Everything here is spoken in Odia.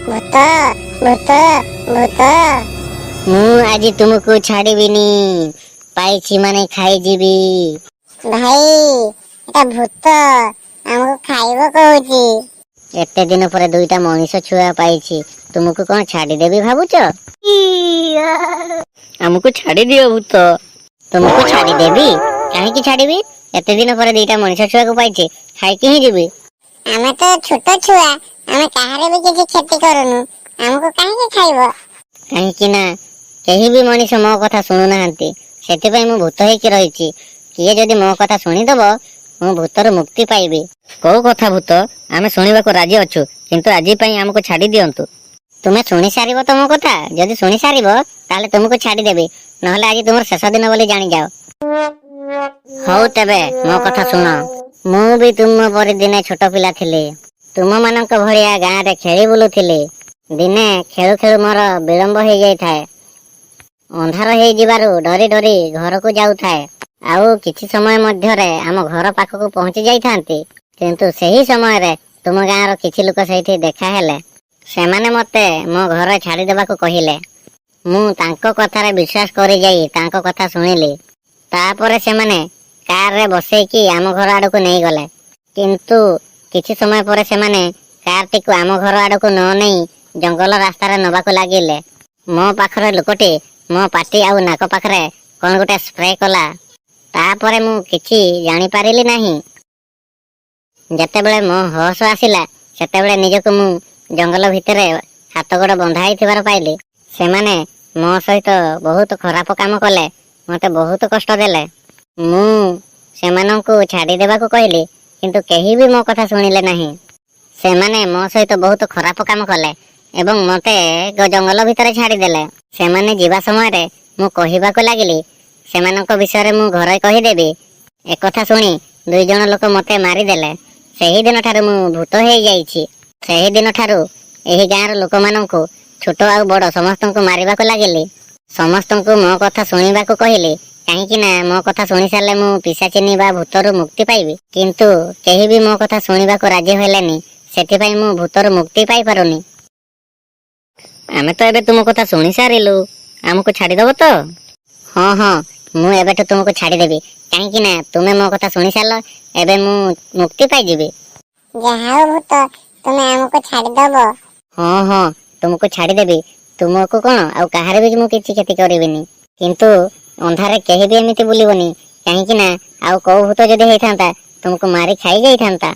ଭୂତ, ଭୂତ, ଭୂତ! ମୁଁ ଆଜି ତୁମକୁ ଛାଡ଼ିବିନି, ପାଇଛି ମାନେ ଖାଇଯିବି। ଭାଇ, ଏଟା ଭୂତ, ଆମକୁ ଖାଇବ କହୁଛି। ଏତେ ଦିନ ପରେ ଦୁଇଟା ମଣିଷ ଛୁଆ ପାଇଛି, ତୁମକୁ କଣ ଛାଡ଼ିଦେବି ଭାବୁଛ? ଆମକୁ ଛାଡ଼ିଦିଅ ଭୂତ। ତୁମକୁ ଛାଡ଼ିଦେବି? କାହିଁକି ଛାଡ଼ିବି? ଏତେ ଦିନ ପରେ ଦିଟା ମଣିଷ ଛୁଆକୁ ପାଇଛି, ଖାଇକି ହିଁ ଯିବି। ଆମେ ତ ଛୋଟ ଛୁଆ, ଆମେ କାହାର ବି କିଛି କ୍ଷତି କରୁନୁ, ଆମକୁ କାହିଁକି ଖାଇବ? କାହିଁକି ନା କେହି ବି ମଣିଷ ମୋ କଥା ଶୁଣୁନାହାନ୍ତି, ସେଥିପାଇଁ ମୁଁ ଭୂତ ହେଇକି ରହିଛି। କିଏ ଯଦି ମୋ କଥା ଶୁଣିଦବ, ମୁଁ ଭୂତରୁ ମୁକ୍ତି ପାଇବି। କୋଉ କଥା ଭୂତ? ଆମେ ଶୁଣିବାକୁ ରାଜି ଅଛୁ, କିନ୍ତୁ ଆଜି ପାଇଁ ଆମକୁ ଛାଡ଼ି ଦିଅନ୍ତୁ। ତୁମେ ଶୁଣି ସାରିବ ତ ମୋ କଥା? ଯଦି ଶୁଣି ସାରିବ ତାହେଲେ ତୁମକୁ ଛାଡ଼ିଦେବି, ନହେଲେ ଆଜି ତୁମର ଶେଷ ଦିନ ବୋଲି ଜାଣିଯାଅ। ହଉ ତେବେ ମୋ କଥା ଶୁଣ। ମୁଁ ବି ତୁମ ପରି ଦିନେ ଛୋଟ ପିଲା ଥିଲି। ତୁମମାନଙ୍କ ଭଳିଆ ଗାଁରେ ଖେଳି ବୁଲୁଥିଲି। ଦିନେ ଖେଳୁ ଖେଳୁ ମୋର ବିଳମ୍ବ ହେଇଯାଇଥାଏ। ଅନ୍ଧାର ହେଇଯିବାରୁ ଡରି ଡରି ଘରକୁ ଯାଉଥାଏ। ଆଉ କିଛି ସମୟ ମଧ୍ୟରେ ଆମ ଘର ପାଖକୁ ପହଞ୍ଚି ଯାଇଥାନ୍ତି, କିନ୍ତୁ ସେହି ସମୟରେ ତୁମ ଗାଁର କିଛି ଲୋକ ସେଇଠି ଦେଖା ହେଲେ। ସେମାନେ ମୋତେ ମୋ ଘରେ ଛାଡ଼ିଦେବାକୁ କହିଲେ। ମୁଁ ତାଙ୍କ କଥାରେ ବିଶ୍ୱାସ କରି ଯାଇ ତାଙ୍କ କଥା ଶୁଣିଲି। ତାପରେ ସେମାନେ କାରରେ ବସେଇକି ଆମ ଘର ଆଡ଼କୁ ନେଇଗଲେ। କିନ୍ତୁ କିଛି ସମୟ ପରେ ସେମାନେ କାରଟିକୁ ଆମ ଘର ଆଡ଼କୁ ନ ନେଇ ଜଙ୍ଗଲ ରାସ୍ତାରେ ନେବାକୁ ଲାଗିଲେ। ମୋ ପାଖରେ ଲୋକଟି ମୋ ପାଟି ଆଉ ନାକ ପାଖରେ କଣ ଗୋଟେ ସ୍ପ୍ରେ କଲା। ତାପରେ ମୁଁ କିଛି ଜାଣିପାରିଲି ନାହିଁ। ଯେତେବେଳେ ମୋ ହୋସ ଆସିଲା, ସେତେବେଳେ ନିଜକୁ ମୁଁ ଜଙ୍ଗଲ ଭିତରେ ହାତ ଗୋଡ଼ ବନ୍ଧା ହେଇଥିବାର ପାଇଲି। ସେମାନେ ମୋ ସହିତ ବହୁତ ଖରାପ କାମ କଲେ, ମୋତେ ବହୁତ କଷ୍ଟ ଦେଲେ। ମୁଁ ସେମାନଙ୍କୁ ଛାଡ଼ିଦେବାକୁ କହିଲି, କିନ୍ତୁ କେହି ବି ମୋ କଥା ଶୁଣିଲେ ନାହିଁ। ସେମାନେ ମୋ ସହିତ ବହୁତ ଖରାପ କାମ କଲେ ଏବଂ ମୋତେ ଜଙ୍ଗଲ ଭିତରେ ଛାଡ଼ିଦେଲେ। ସେମାନେ ଯିବା ସମୟରେ ମୁଁ କହିବାକୁ ଲାଗିଲି, ସେମାନଙ୍କ ବିଷୟରେ ମୁଁ ଘରେ କହିଦେବି। ଏକଥା ଶୁଣି ଦୁଇ ଜଣ ଲୋକ ମୋତେ ମାରିଦେଲେ। ସେହିଦିନ ଠାରୁ ମୁଁ ଭୂତ ହେଇଯାଇଛି। ସେହିଦିନ ଠାରୁ ଏହି ଗାଁର ଲୋକମାନଙ୍କୁ, ଛୋଟ ଆଉ ବଡ଼ ସମସ୍ତଙ୍କୁ ମାରିବାକୁ ଲାଗିଲି। ସମସ୍ତଙ୍କୁ ମୋ କଥା ଶୁଣିବାକୁ କହିଲି, କାହିଁକି ନା ମୋ କଥା ଶୁଣି ସାରିଲେ ମୁଁ ପିଶାଚିନୀ ବା ଭୂତରୁ ମୁକ୍ତି ପାଇବି। କିନ୍ତୁ କେହି ବି ମୋ କଥା ଶୁଣିବାକୁ ରାଜି ହେଲେନି, ସେଥିପାଇଁ ମୁଁ ଭୂତରୁ ମୁକ୍ତି ପାଇପାରୁନି। ଆମେ ତ ଏବେ ତୁମ କଥା ଶୁଣି ସାରିଲୁ, ଆମକୁ ଛାଡ଼ିଦବ ତ? ହଁ, ମୁଁ ଏବେଠୁ ତୁମକୁ ଛାଡ଼ିଦେବି, କାହିଁକି ନା ତୁମେ ମୋ କଥା ଶୁଣି ସାରିଲ, ଏବେ ମୁଁ ମୁକ୍ତି ପାଇଯିବି। ଯାହା ହଉ ଭୂତ, ତୁମେ ଆମକୁ ଛାଡ଼ିଦବ। ହଁ, ତୁମକୁ ଛାଡ଼ିଦେବି। ତୁମକୁ କଣ, ଆଉ କାହାର ବି ମୁଁ କିଛି କ୍ଷତି କରିବିନି। କିନ୍ତୁ ଅନ୍ଧାରେ କେହି ବି ଏମିତି ବୁଲିବନି, କାହିଁକି ନା ଆଉ କୋଉ ଭୂତ ଯଦି ହେଇଥାନ୍ତା, ତୁମକୁ ମାରି ଖାଇ ଯାଇଥାନ୍ତା।